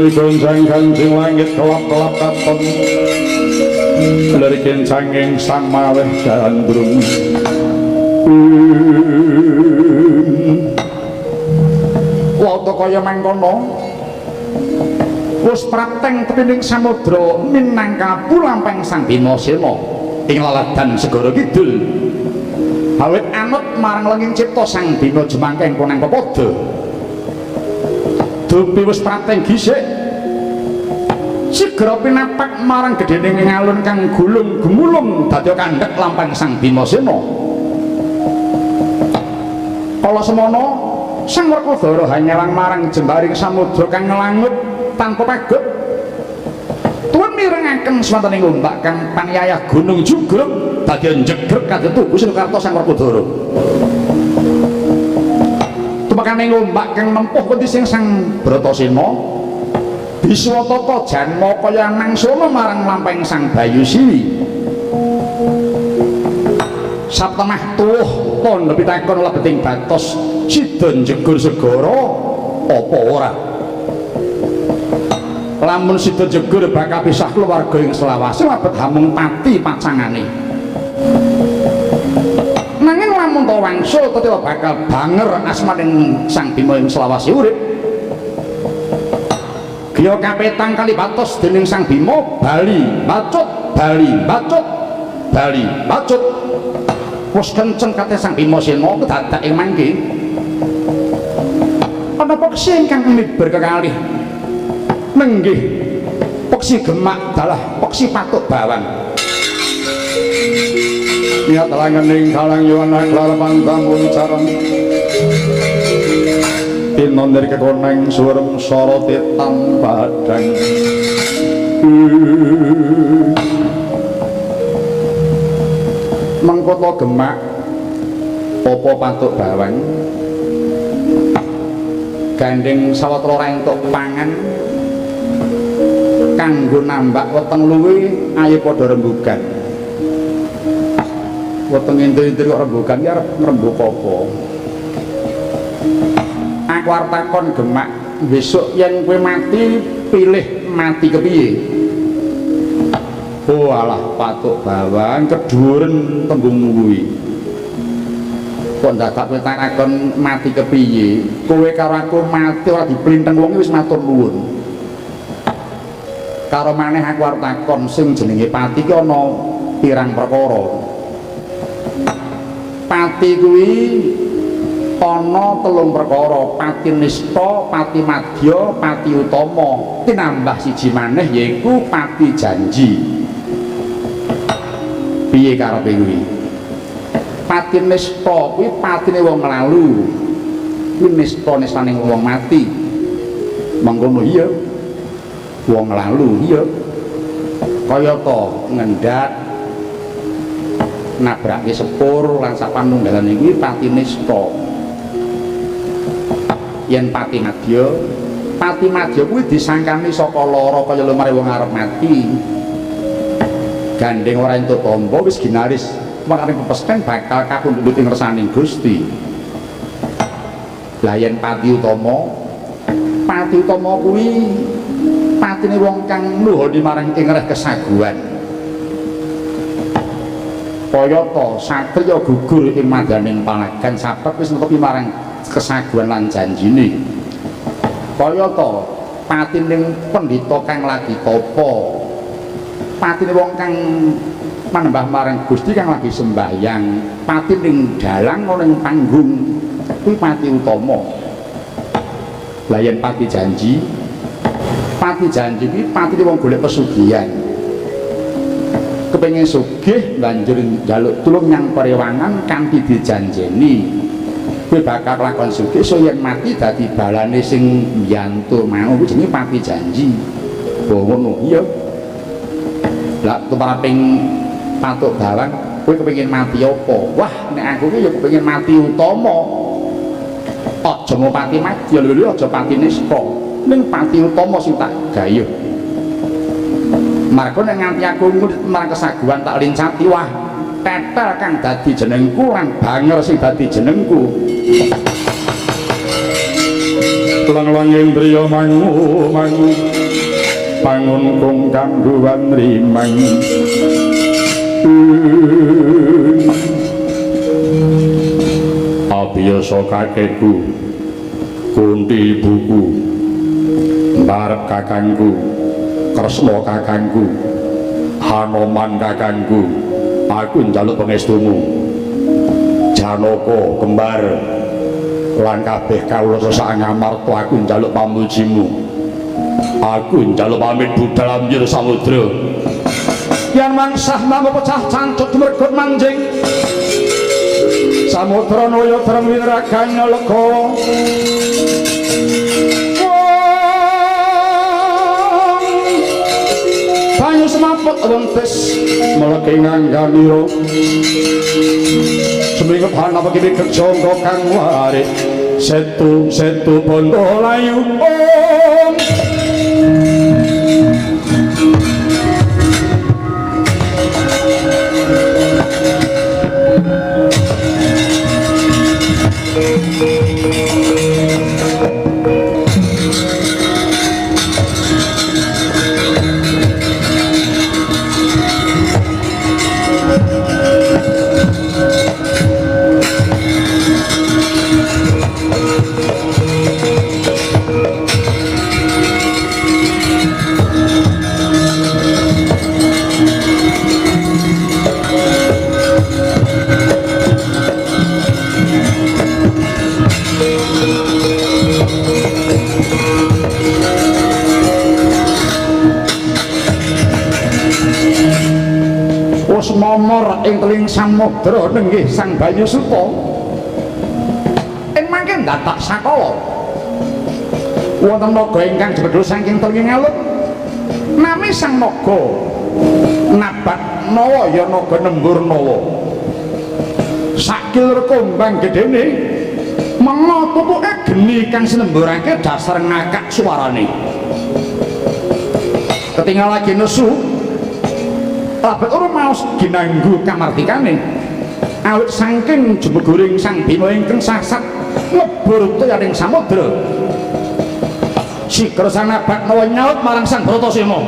Bumi goncang kancing langit kelap-kelap katon lir kencanging sang maweh gandrung. Wata kaya mangkono wis prapteng tepining samudra minangkapu lampeng Sang Bimasena ing laladan segara kidul. Awit anut marang lenging cipta Sang Bima jemangkeng konang pepada. Dupi wis prapteng gisik sigra pinapak marang gedhening ngalun kang gulung gemulung dadi kandhek lampeng Sang Bimasena. Kala semono Sang Werkudara hanyawang marang jembaring samudra kang nglangut tanpa pagot. Tuwin mirengaken swantening ombak kang panyayah gunung jugruk dadi njegrek kadhe tugu Sinukarta Sang Werkudara. Tumekaning ombak kang nempuh wentising Sang Bratasena Biswatata janma kaya nangsana marang lampahing Sang Bayu Siwi. Saptemah tuwuh tandha pitakon lebeting batos sida njegur segara apa ora? Lamun sida jegur bakal pisah keluarga ing selawase mabet hamung pati pacangane. Nanging lamun ta wangsul tetep bakal banger asmaning Sang Bima ing selawase urip. Giya kapetang kali batos dening Sang Bima bali bacut bali bacut bali bacut. Wis kenceng kate Sang Bima Sena kedadak ing mangke. Ana peksi ingkang miber kekalih. Nenggih peksi gemak dalah peksi patuk bawang. Niat langening kalang yuwana klara pantamun carang tinon dari kekoneng suwerem sorote tampadang. Mengkoto gemak apa patuk bawang gandeng sawetara ora entuk pangan kanggo nambak weteng luwe ayo padha rembugan. Weteng entir-entir kok rembugan ki arep ngrembug apa? Aku arep takon gemak, besok yen kowe mati pilih mati kepiye? Oh alah patuk bawang keduren tembungmu kuwi. Kok dadak kowe takon mati kepiye? Kowe karo aku mati ora diplinteng wong wis matur nuwun. Karo maneh aku arep takon sing jenenge pati ki ana pirang perkara. Pati kuwi ana telung perkara, pati nista, pati madya, pati utama. Tinambah siji maneh yaiku pati janji. Piye karepe kuwi? Pati nista kuwi patine wong lalu. Kuwi nista nistane wong mati. Mangkono iya. Wong lalu iya. Kayata ngendat nabrake sepur lan sapanunggalane kuwi pati nista. Yen pati madya, pati madya kuwi disangkani saka lara kaya lumrahe wong arep mati. Gandeng ora entuk tampa wis ginaris makane pepesten bakal kapundhut ing ngersaning Gusti. Lah yen pati utama, pati utama kuwi patine wong kang nuhoni marang ing reh kesaguhan. Kayata satriya gugur ing madaning palagan sabab wis netepi marang kesaguhan lan janjine. Kayata patining pendhita kang lagi tapa, patine wong kang manembah marang Gusti kang lagi sembahyang, patining dalang ana ing panggung kuwi pati utama. Lah yen pati janji, pati janji kuwi patine wong golek pesugihan. Kepengin sugih banjur njaluk tulung nyang perewangan kanthi dijanjeni kowe bakal lakon sugih so yen mati dadi balane sing mbiyantu mau kuwi jenenge pati janji. Oh ngono iya. Lah tumraping patuk bawang kowe kepengin mati apa? Wah nek aku ki ya kepengin mati utama. Aja mau pati madya lho, aja pati nista, ning pati utama sing tak gayuh. Marga nek nganti aku marang kesaguhan tak lincati, wah tetel kang dadi jenengku lan banger sing dadi jenengku. Lang-langing driya mangu mangu. Pangunkung kanggo rimang. Abiyasa kakekku, Kunti ibuku, mbarep kakangku, Kresna kakangku, Hanoman kakangku, aku njaluk pangestumu. Janaka kembar lan kabeh kawula sak ngamarta aku njaluk pamujimu. Aku njaluk pamit budal ambyur samudra. Yen mangsah nampa pecah cancut mergot manjing. Samudra naya trem winraganya legawa. Banyu semaput wentis meleki ngangganira. Seminggu panapa kimi kejongko kang warik. Setu setu bondo layu. Om. Momor ing teling samudra nenggih Sang Banyu Suta. Ing mangke ndatak sakala wonten naga ingkang jebedhul saking teling alun. Nami Sang Naga Nabat Nawa ya naga Nembur Nawa. Sakil kumbang gedene menga tutuke geni kang sinemburake dasar ngakak suarane. Ketinggal lagi nesu labet ora maos ginanggu kamardikane awit saking jumeguring Sang Bima ingkang sasat ngebur toyaning samudra. Sigra Sang Nabat Nawa nyaut marang Sang Bratasena.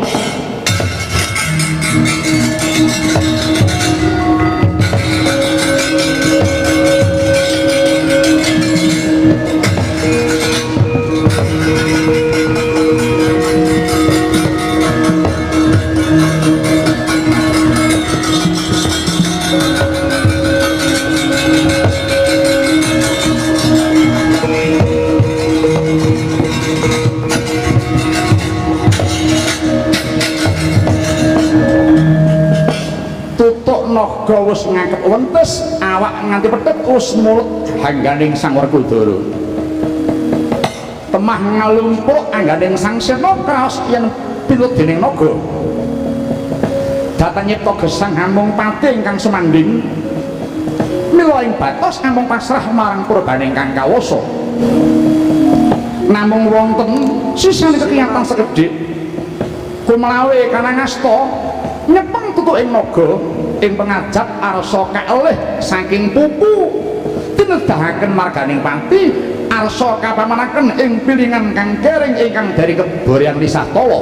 Naga wis ngangket wentes awak nganti pethet wis mulut hangganing Sang Werkudara. Temah ngalumpuk angganing Sang Sena kraos yen pilut dening naga. Datan nyipta gesang hamung pati ingkang sumandhing mila ing batos amung pasrah marang purbaning kang kawasa. Namung wonten sisane kekiyatan sekedhik kumlawe kanangasta nyepeng tutuking naga ing pengajap arsa kaelih saking pupu tinedahaken marganing pati arsa kapamanaken ing pilingan kang kering ingkang dari keboryan lisah tawa.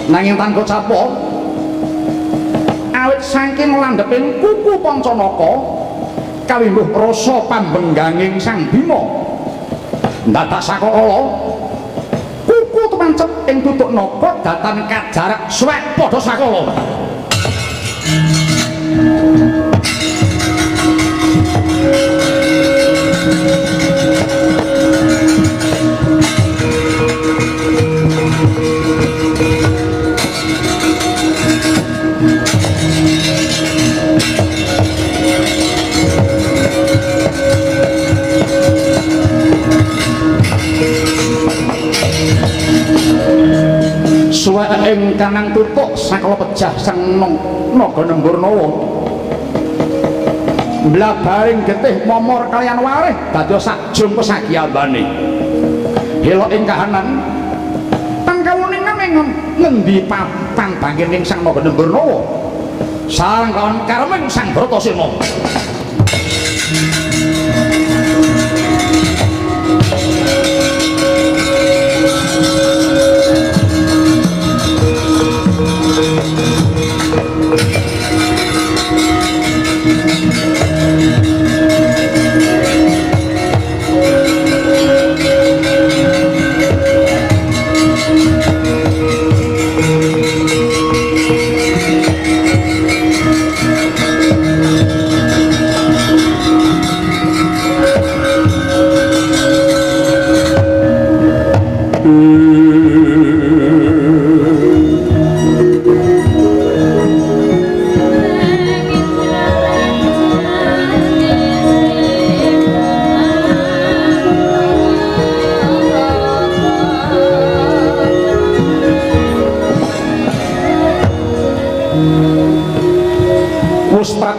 Nanging tanpa capa awit saking landheping kuku Pancanaka kawimbuh rasa pambengganging Sang Bima ndadak sakala kuku tumancep ing tutuk naga datan kajarak suwek padha sakala. Suwek ing kanang tutuk sakala pejah Sang Naga Nembur Nawa. Mlabaring getih momor kaliyan warih dadya sajung pesagiyambane. Helok ing kahanan tangkawuningan ing ngendi papan bangkening Sang Naga Nembur Nawa. Sareng kawan kareming Sang Bratasena.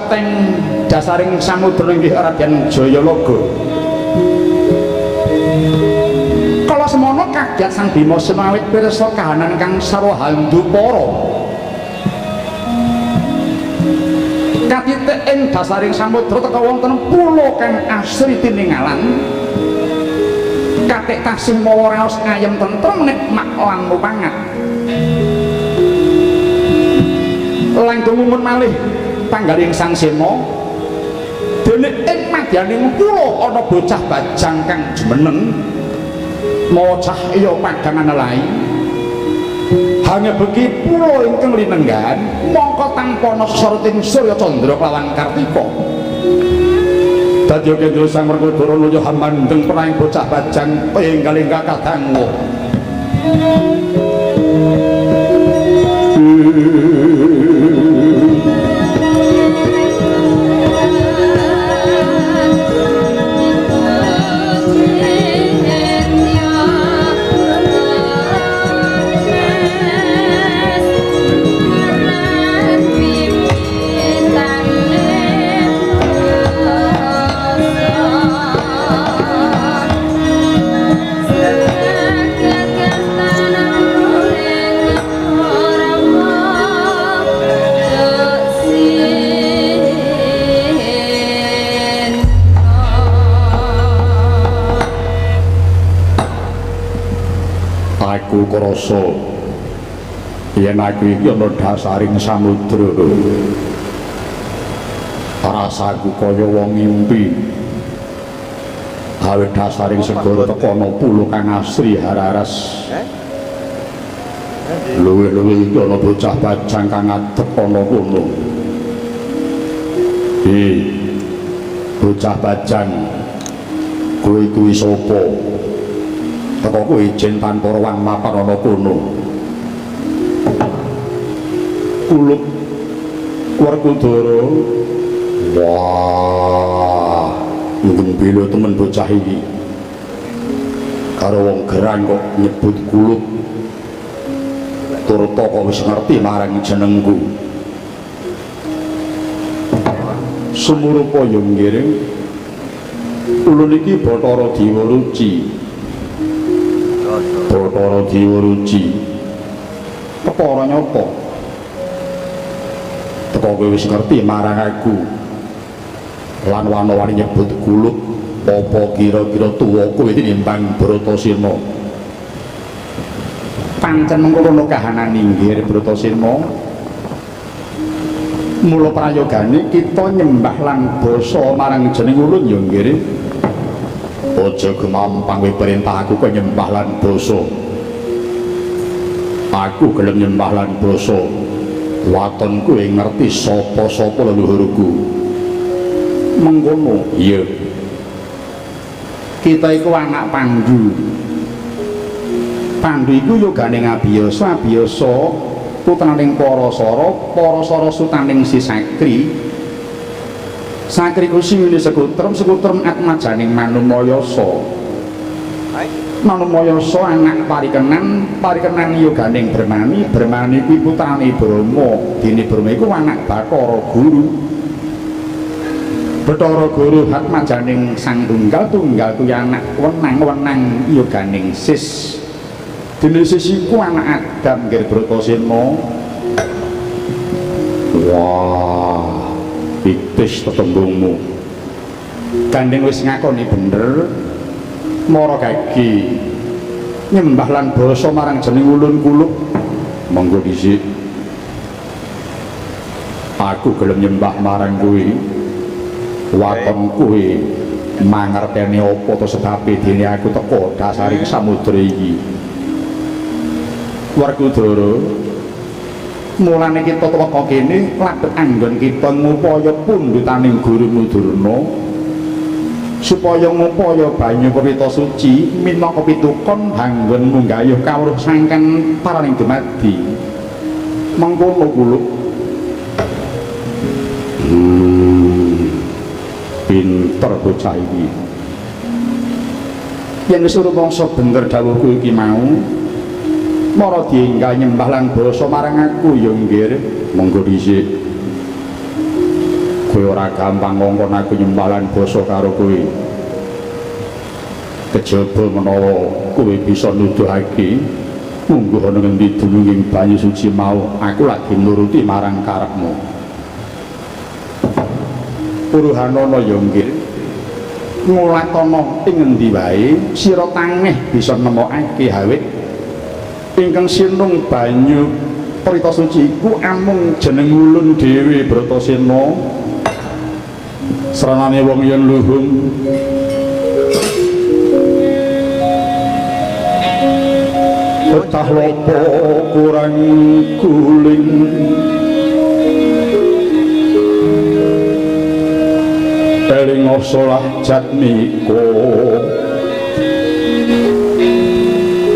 teng dasaring samudra inggih Raden Jayalaga. Kala semono kaget Sang Bima Sena awit pirsa kahanan kang sarwa handupara. Katitik ing dasaring samudra teka wonten pulo kang asri tiningalan. Katik tasih mawa raos ayem tentrem nikmat lan mupangat. Langkung ngumun malih panggaling Sang Sena. Dene ing madyaning pulo ana bocah bajang kang jumeneng mawa cahya padangan lai. Hanya beki pulo ingkang linenggan mongko tanpa ana soroting surya candra kelawan kartika. Dadi kendra Sang Werkudara luya hamandeng penaing bocah bajang enggal ingkang kadangu. Aku krasa yen aku iki ana dasaring samudra. Rasaku kaya wong ngimpi. Awit dasaring segara teka ana pulo kang asri hararas. Luwih-luwih iki ana bocah bajang kang ngadeg ana kono. Hi. Bocah bajang, kowe kuwi sapa? Teka kowe ijen tanpa rewang mapan ana kono. Kulup Werkudara. Wah, nggembila temen bocah iki. Karo wong gerang kok nyebut kulup. Turta kok wis ngerti marang jenengku. Sumurupa ya ngiring. Ulun iki Bathara Dewa Ruci. Bathara Dewa Ruci. Kepara nyapa? Teka kowe wis ngerti marang aku. Lan wana-wani nyebut kulup, apa kira-kira tuwa kowe tinimbang Bratasena? Pancen mengkono kahanan inggih Bratasena. Mula prayogane kita nyembah lan basa marang jeneng ulun ya nggih. Aja gemampang kowe perintah aku kowe nyembah lan basa. Aku gelem nyembah lan basa. Waton kowe ngerti sapa-sapa leluhurku. Mengkono iya. Kita iku anak Pandu. Pandu iku yogane Ngabiyasa, Abiyasa putraning Parasara, Parasara sutaning Si Sakri. Sakri ku siwine Sekutrem, Sekutrem atmajaning Manumayasa. Manumayasa anak Parikenan, Parikenan yoganing Brahmani, Brahmani kuwi putrane Brahma, dene Brahma iku anak Bathara Guru. Bathara Guru atmajaning Sang Tunggal, Tunggal kuwi anak wenang, wenang yoganing Sis. Dene Sis iku anak Adam nggih Bratasena. Wah, pitis tetembungmu. Gandeng wis ngakoni bener. Mara gagi nyembah lan basa marang jeneng ulun kulup. Monggo dhisik. Aku gelem nyembah marang kowe. Waton kowe mangerteni apa to sebabe dene aku teka dasaring samudra iki. Werkudara, mulane kita teka kene labet anggon kita ngupaya pundhutaning Guru Durna supaya ngupaya banyu perwita suci minangka pitukon anggon munggayuh kawruh sangkan paraning dumadi. Mengkono kulup. Pinter bocah iki. Yen wis rumangsa bener dawuhku iki mau, mara dienggal nyembah lan basa marang aku ya nggih. Monggo dhisik. Kowe ora gampang ngongkon aku nyembah lan basa karo kowe. Kejaba menawa kowe bisa nuduhake mungguh ana ngendi dununging banyu suci mau, aku lagi nuruti marang karepmu. Puruhanana ya nggih. Ngulatana ing ngendi wae sira tangeh bisa nemokake hawit ingkang sinung banyu prita suci iku amung jeneng ulun dhewe Bratasena. Sranane wong yen luhung betah lopo kurang guling eling solah jatmiko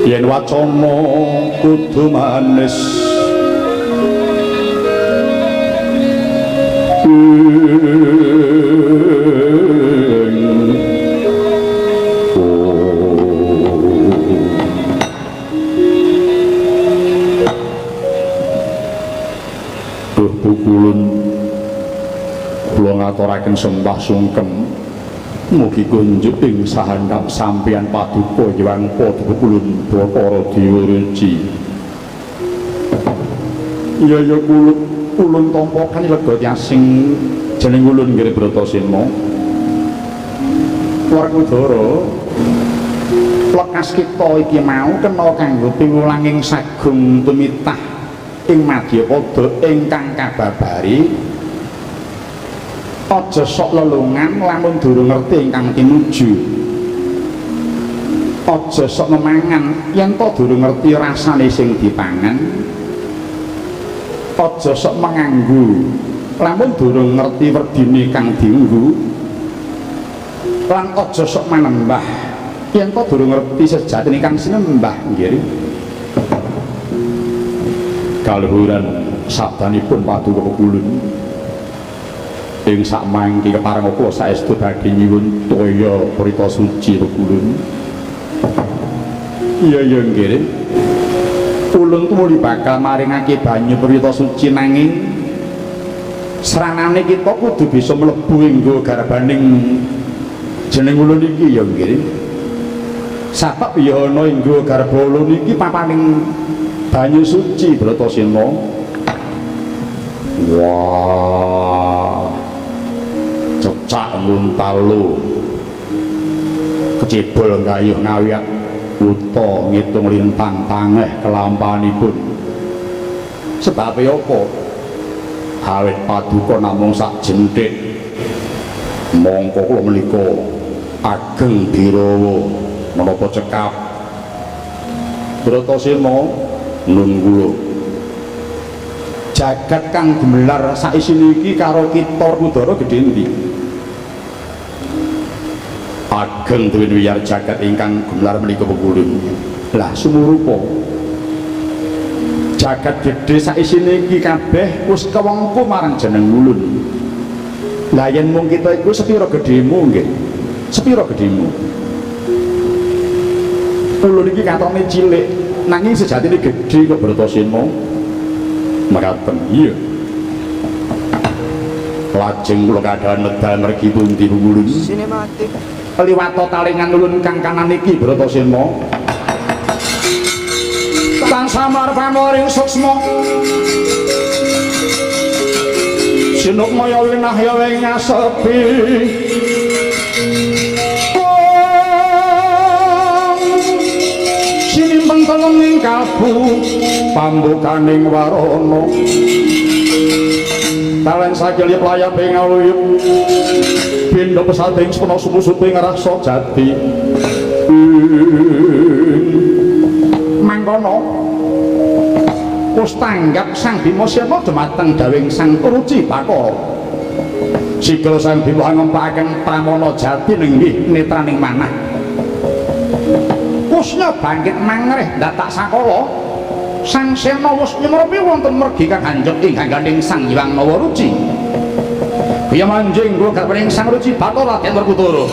yen wacana kudu manis duh pukulun kula ngaturaken sembah sungkem mugi kunjuk ing sahandhap sampeyan paduka Hyang Padha Bathara Dewa Ruci. Iya ya ulun tampa kanilega tiasing jeneng ulun nggih Bratasena. Werkudara lekas kita iki mau kena kanggo piwulanging sagung tumitah ing madyapada ingkang kababari. Aja sok lelungan lamun durung ngerti ingkang tinuju. Aja sok memangan yen to durung ngerti rasane sing dipangan. Aja sok menganggu lamun durung ngerti werdine kang dienggo. Lan aja sok manembah yen to durung ngerti sejatine kang sinembah nggih. Kaluhuran sabdanipun paduka pepulun ing sakmangke kepareng kula saestu badhe nyuwun toya prita suci pepulun. Iya ya nggih. Ulun tumuli bakal maringake banyu prita suci nanging sranane kita kudu bisa mlebu ing garbaning jeneng ulun iki ya nggih. Sabab ya ana ing garba ulun iki papaning banyu suci Bratasena. Wah, cecak nguntalo kecebol gayuh ngawiat wuta ngitung lintang tangeh kelampanipun. Sebabe apa? Awit paduka namung sak jenthik. Mongko kula menika ageng dirawa menapa cekap Bratasena nun kula. Jagat kang gumelar saisine iki karo kita Werkudara gedhe endi? Ageng duwin wiyar jagat ingkang gumelar menika pepulun. Lah sumurupa jagat gedhe saisine iki kabeh wis kewengku marang jeneng ulun. Lah yen mung kita iku sepira gedhemu nggih? Sepira gedhemu? Ulun iki katone cilik nanging sejatine gedhe kok Bratasena. Mekaten iya. Lajeng kula kadhahan medal mergi pundi ulun? Sinematik. Liwata talingan ulun kang kanan iki Bratasena. Tansah marpamoring suksma. Sinukmaya winahya ing ngasepi. Sinimpen telenging kalbu pambukaning warana. Talen sakil layap ing aluyup pindha pesating sepena sumusupe ngrasa jati. Mangkono wis tanggap Sang Bima Sena dumateng dawing Sang Ruci Bathara. Sikil Sang Bima ngempakaken pramana jati nenggih netraning manah. Kusna bangkit mangreh ndatak sakala. Sang Sena wis nyumrepi wonten mergi kang hanjep ing gangganing Sang Hyang Nawaruci. Biya manjing kula garwaning Sang Ruci Bathara Raden Werkudara.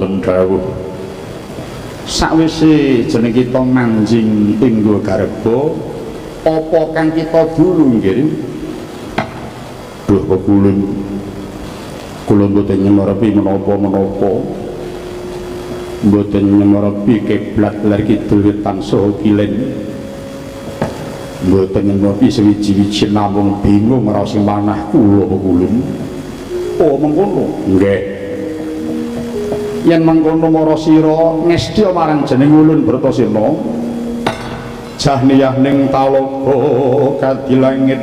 Wonten dawuh. Sakwise jeneng kita manjing ing Gua Garba, apa kang kita dulu nggih? Duh pekulun kula mboten nyemerepi menapa-menapa. Mboten nyemerepi kiblat ler kidul wetan saha kilen. Mboten nyemerepi sewiji-wiji namung bingung raos ing manah kula pekulun. Oh mengkono. Nggih. Yen mengkono mara sira ngestya marang jeneng ulun Bratasena. Jahniyah ning talaga kadilangit.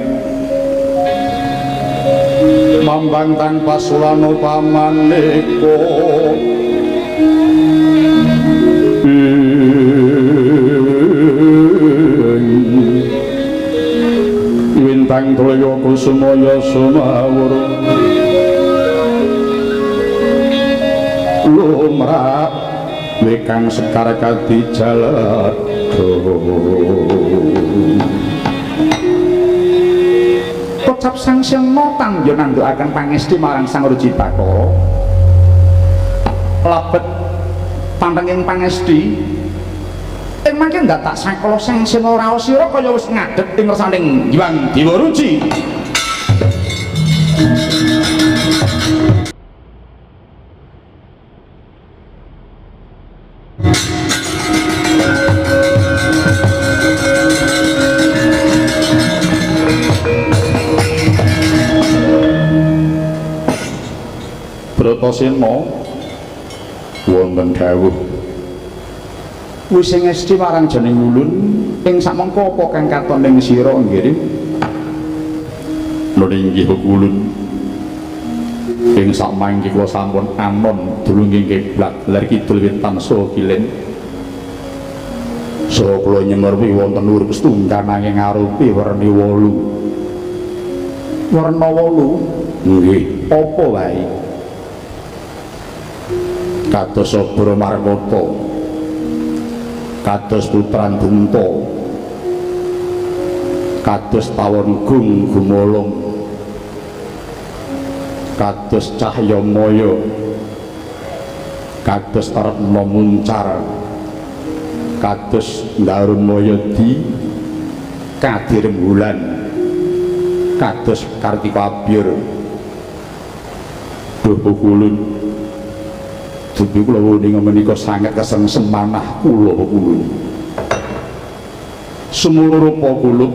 Mambang tanpa sulana pamaneka. Wintang toya kusumaya sumawur. Lumrah wekang sekar kadi jaladha. Kocap Sang Sena tangya nandhukaken pangesti marang Sang Ruci Bathara. Lebet pantenging pangesti ing mangke ndatak sakala Sang Sena raos sira kaya wis ngadeg ing ngersaning Hyang Dewa Ruci. Bratasena wonten dawuh. Wis ngesti marang jeneng ulun ing sakmengko apa kang katon ing sira nggih? Lho inggih ulun. Ing sakmangke kula sampun anon dulunging kiblat ler kidul wetan saha kilen. Saha kula nyemerpi wonten urip setunggal nanging ngarupi werni wolu. Werna wolu? Nggih. Apa wae? Kados Sabra Markata, kados Putran Bunta, kados Tawon Gung Gumolong, kados Cahya Maya, kados Retna Muncar, kados Darumaya Di Kadirembulan, kados Kartika Abyur. Duh kulun dupi kula wuninga menika sanget kesengsem manah kula kulun. Semono rupa kulup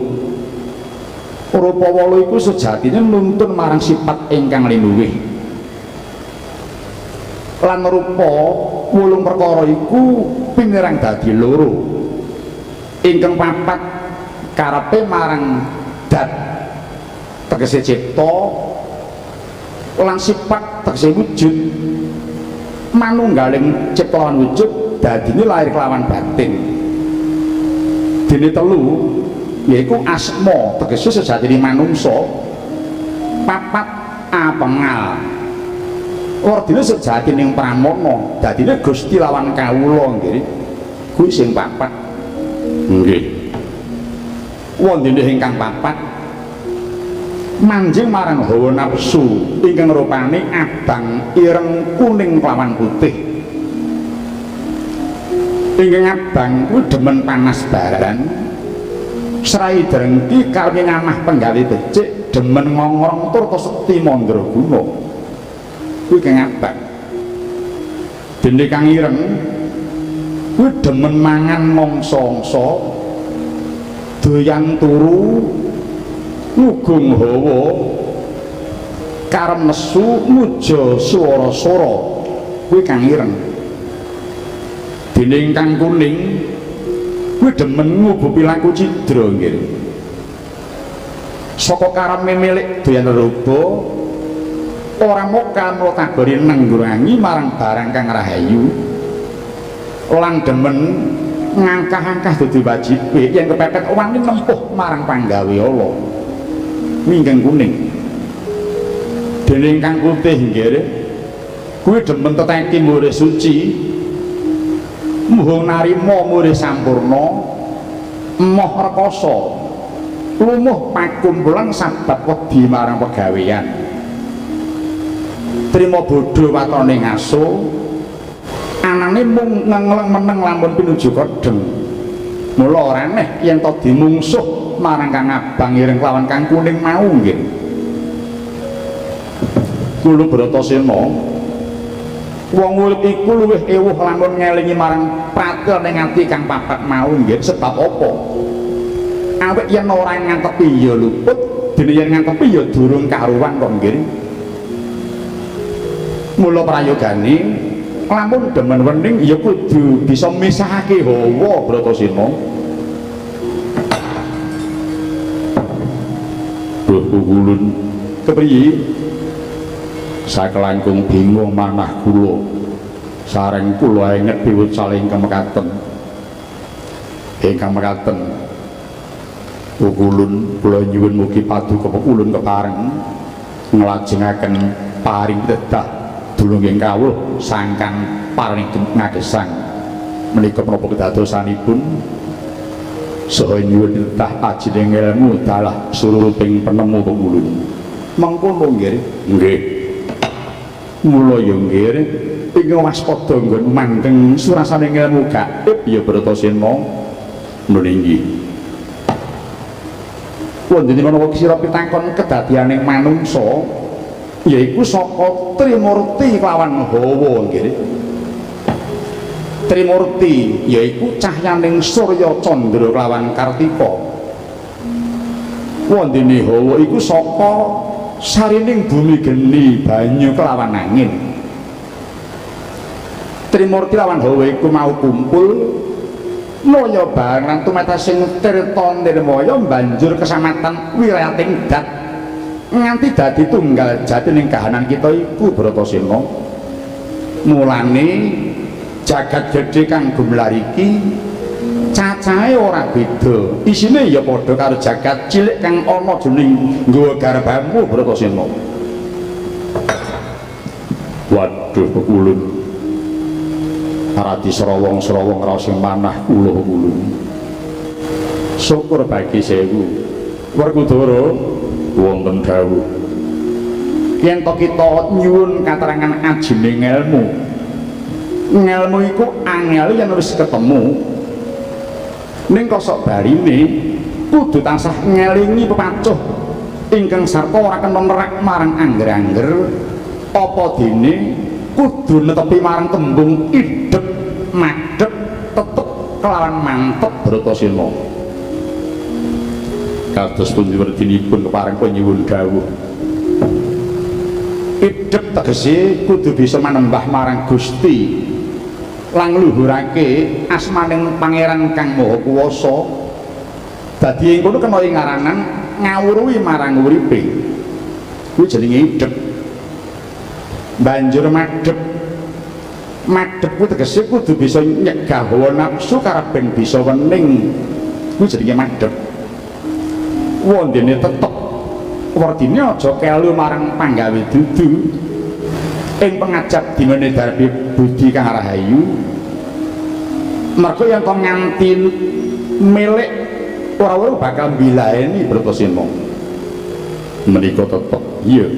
rupa wolu iku sejatine nuntun marang sifat ingkang linuwih. Lan rupa wolung perkara iku pinirang dadi loro. Ingkang papat karepe marang dat tegese cipta lan sifat tegese wujud. Manunggaling cipta lan wujud dadine lahir kelawan batin. Dene telu yaiku asma tegese sejatine manungsa. Papat apengal werdine sejatine pramana dadine Gusti lawan kawula nggih. Kuwi sing papat. Nggih. Wondene ingkang papat manjing marang hawa nafsu ingkang rupane abang ireng kuning kelawan putih. Ingkang abang kuwi demen panas baran, srai drengki karepe ngamah penggawe becik, demen ngongrong tur sekti mandraguna. Kuwi kang abang. Dene kang ireng kuwi demen mangan mangsa-angsa, doyan turu, ngugung hawa, karep nesu muja swara-swara. Kuwi kang ireng. Dene ingkang kuning kuwi demen ngubupi laku cidra nggih. Saka kareme milik doyan loba ora moka mlotabori nenggurangi marang barang kang rahayu lan demen ngangkah-angkah dadi wajibe yen kepepet wani nempuh marang panggawe Allah. Minggeng kuning. Dene ingkang putih nggih kuwi demen teteki murih suci, muhung narima murih sampurna, emoh rekoso, lumuh pakumpulan sabab wedi marang pegawean. Trima bodho watone ngaso, Anane mung ngengleng meneng lamun pinuju kodheng. Mula ora aneh yen to dimungsuh marang kang abang ireng lawan kang kuning mau nggih. Kula Bratasena, wong urip iku luwih ewuh lamun ngelingi marang pratel ning ati kang papat mau nggih. Sebab apa? Awit yen ora ngantepi ya luput, dene yen ngantepi ya durung karuwan kok nggih. Mula prayogane lamun demen wening ya kudu bisa misahake hawa Bratasena. Duh kukulun kepriye? Sakelangkung bingung manah kula. Sareng kula enget piwut saling kemekaten. Ingkang mekaten kukulun kula nyuwun mugi paduka pekulun kepareng nglajengaken paring pitedah dulunging kawruh sangkang paring ngagesang. Menika menapa kedadosanipun saha nyuwun pitedah ajining ilmu dalah suruping penemu pekulun. Mengkono nggih. Nggih. Mula ya nggih ing waspada nggon mandeng surasane ilmu gaib ya Bratasena. Nggih. Wondene menawa sira pitakon kedadianing manungsa yaiku saka Trimurti kelawan hawa nggih. Trimurti yaiku cahyaning Surya Candra kelawan Kartika. Wondene hawa iku saka sarining bumi geni banyu kelawan angin. Trimurti lawan hawa iku mau kumpul naya bareng lan tumetasing tirta nirmaya banjur kesamatan wilayating dat nganti dadi tunggal jati ning kahanan kita iku Bratasena. Mulane jagat gedhe kang gumlar iki cacahe ora beda, isine ya padha karo jagat cilik kang ana jroning nggawa garbamu Bratasena. Waduh pekulun, radi srawong-srawong raos ing manah kula pekulun. Syukur bagi sewu. Werkudara wonten dawuh. Yen to kita nyuwun katerangan ajining ilmu. Ngelmu iku angel yen wis ketemu. Ning kosok barine kudu tansah ngelingi pepacuh ingkang sarta ora kena nerak marang angger-angger, apa dene kudu netepi marang tembung idhep madhep tetep kelawan mantep Bratasena. Kados pundi werdinipun kepareng nyuwun dawuh. Idhep tegese kudu bisa manembah marang Gusti lan ngluhurake asmaning Pangeran Kang Maha Kuwasa. Dadi ing kono kena ing ngaranan ngawruhi marang uripe. Kuwi jenenge idhep. Banjur madhep. Madhep kuwi tegese kudu bisa nyegah hawa nafsu kareben bisa wening. Kuwi jenenge madhep. Wondene tetep werdine aja kelu marang panggawe dudu. Ing pengajap dinane darbi budi kang rahayu. Mergo yen to nganti milik ora weruh bakal mbilaeni Bratasena. Menika tetep iya.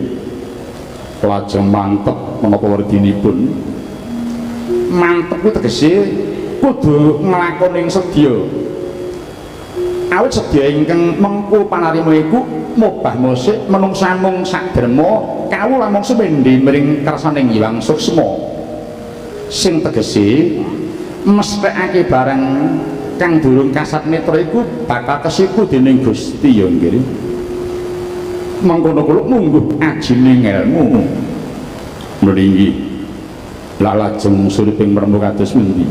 Lajeng mantep menapa werdinipun? Mantep kuwi tegese kudu nglakoni sedya. Awit sedya ingkang mengku panarima iku mobah musik menungsa mung sakderma kawula mung sumendhi mring kersaning Hyang Suksma. Sing tegese mesthekake barang kang durung kasat netra iku bakal kesiku dening Gusti ya nggih. Mengkono kula mungguh ajine ngelmu. Mlinggih. Lah lajeng suriping penemu kados pundi?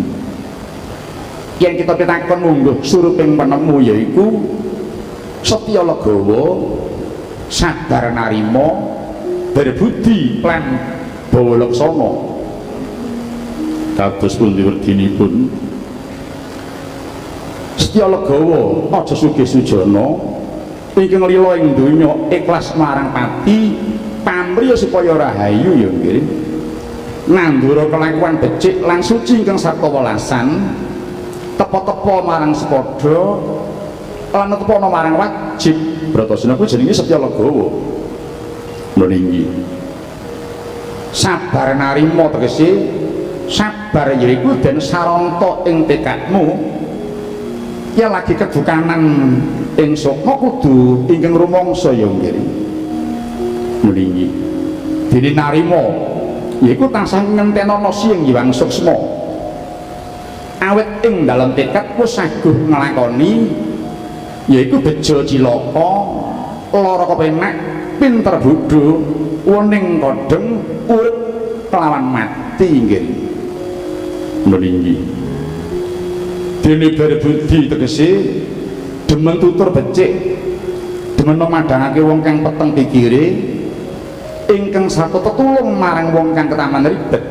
Yen kita pitakon mungguh suriping penemu yaiku setya legawa, sabar narima, berbudi lan bawa laksana. Kados pundi werdinipun? Setya legawa, aja sugih sujana, ingkang lila ing donya ikhlas marang pati, pamrih supaya rahayu ya nggih. Nandura kelakuan becik lan suci ingkang sarta welasan, tepa-tepa marang sepadha lan tepa marang wajib. Bratasena kuwi jenenge setya legawa. Meninggi. Sabar narima tegese sabar sabar yaiku den saranta ing tekadmu. Ya lagi kedukanan ing sukma kudu ingkang rumangsa ya nggih. Mlingi. Dene narima yaiku tansah ngentenono sing Hyang Suksma. Awit ing dalem tekad wis saguh nglakoni yaiku bejo cilaka, lara kepenak, pinter bodho, wening kodheng, urip kelawan mati nggih. Mlingi. Dene berbudi tegese demen tutur becik, demen memadhangake wong kang peteng pikire, ingkang sarta tetulung marang wong kang ketaman ribet.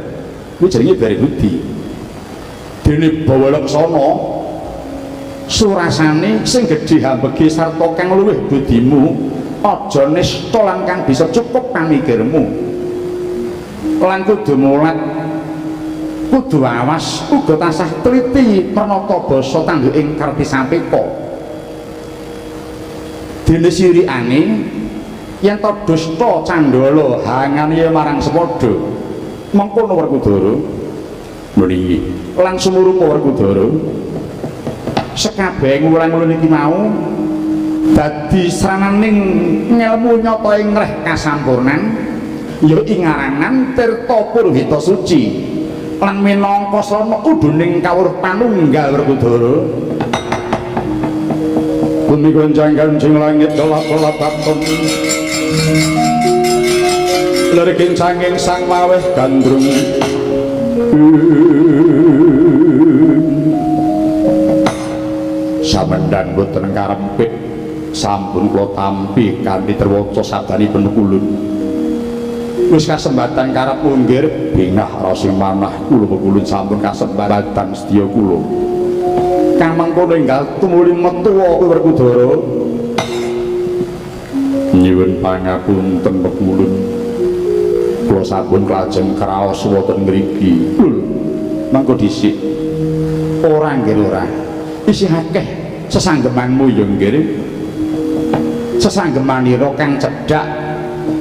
Kuwi jenenge berbudi. Dene bawa laksana surasane sing gedhe hambege sarta kang luwih budimu, aja nista lan kang bisa cukup pamikirmu. Lan kudu mulat, kudu awas, uga tansah teliti pranata basa tanduk ing karti sampeka. Dene sirikane yen ta dusta candala hangane marang sepadha, mengkono Werkudara. Mlingi. Lan sumurupa Werkudara. Sekabehe wulan-wulan iki mau dadi srananing ngelmu nyata ing reh kasampurnan ya ing arangan Tirta Purwita Suci lan minangka srana uduning kawruh panunggal Werkudara. Bumi goncang kancing langit kelap-kelap baton lir kincanging sang maweh gandrung. Samendhan boten karempit sampun kula tampi kanthi terwaca sabanipun kulun. Wis kasembatan karep munggir bingah rasing manah kula pekulun sampun kasembatan sedya kula. Kang mengkono enggal tumuli metu kowe Werkudara. Nyuwun pangapunten pekulun, kula sampun klajeng kraos wonten ngriki. Mangko dhisik. Ora nggih ora. Isih akeh sesanggemanmu ya nggih. Sesanggemanira kang cedhak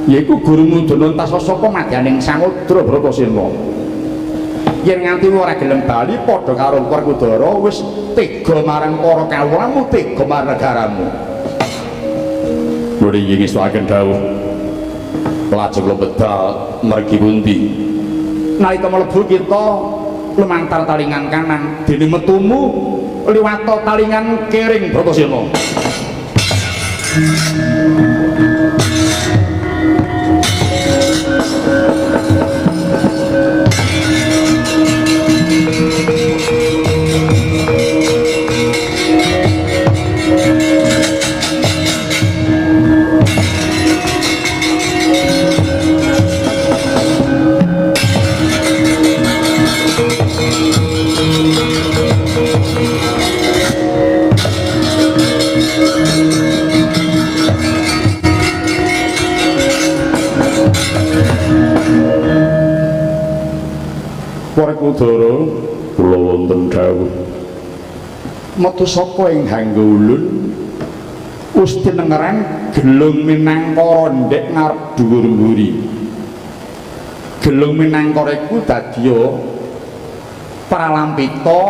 yaiku gurumu Danantaswa saka madyaning samudra Bratasena. Yen nganti ora gelem bali padha karo Werkudara wis tega marang para kawulamu, tega marang negaramu. Mriki ngestuaken dawuh lajeng kula bedal mergi pundi. Nalika mlebu kita lumantar talingan kanan, dene metumu liwata talingan kering Bratasena. Werkudara kula wonten dawuh metu saka ing hangga ulun wis tinengeran gelung minangkara ndek ngarep dhuwur mburi. Gelung minangkara iku dadya pralampita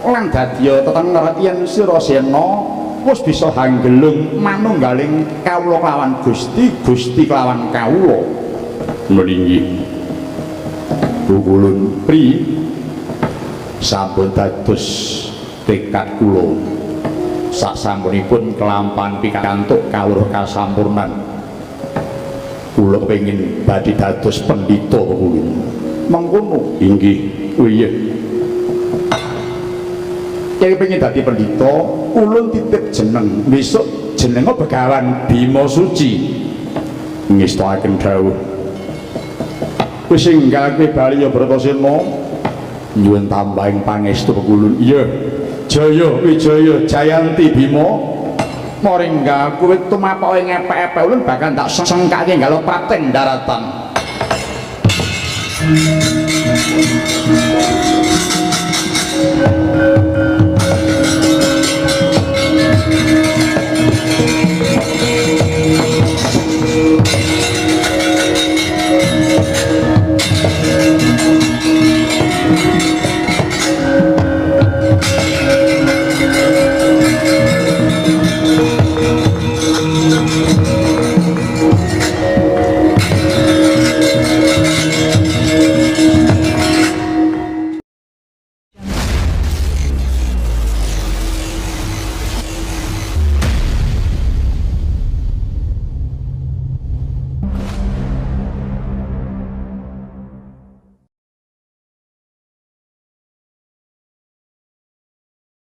lan dadya tetenger yen sira sena wis bisa hanggelung manunggaling kawula kelawan Gusti, Gusti kelawan kawula. Mlingi pukulun pri sampun dados tekad kula sak sampunipun kelampan pikantuk kawruh kasampurnan kula kepengin badhe dados pendhita pukulun. Mengkono inggih. Oh iya, yen kepengin dadi pendhita ulun titip jeneng, besok jenenge Begawan Bima Suci. Ngestoaken dawuh wis enggal kowe bali ya Bratasena. Nyuwun tambahing pangestu pekulun. Iya, Jaya Wijaya Jayanti Bima moringga kowe tumapak ing epek-epek ulun bakal tak sengkake nggalo prateng daratan.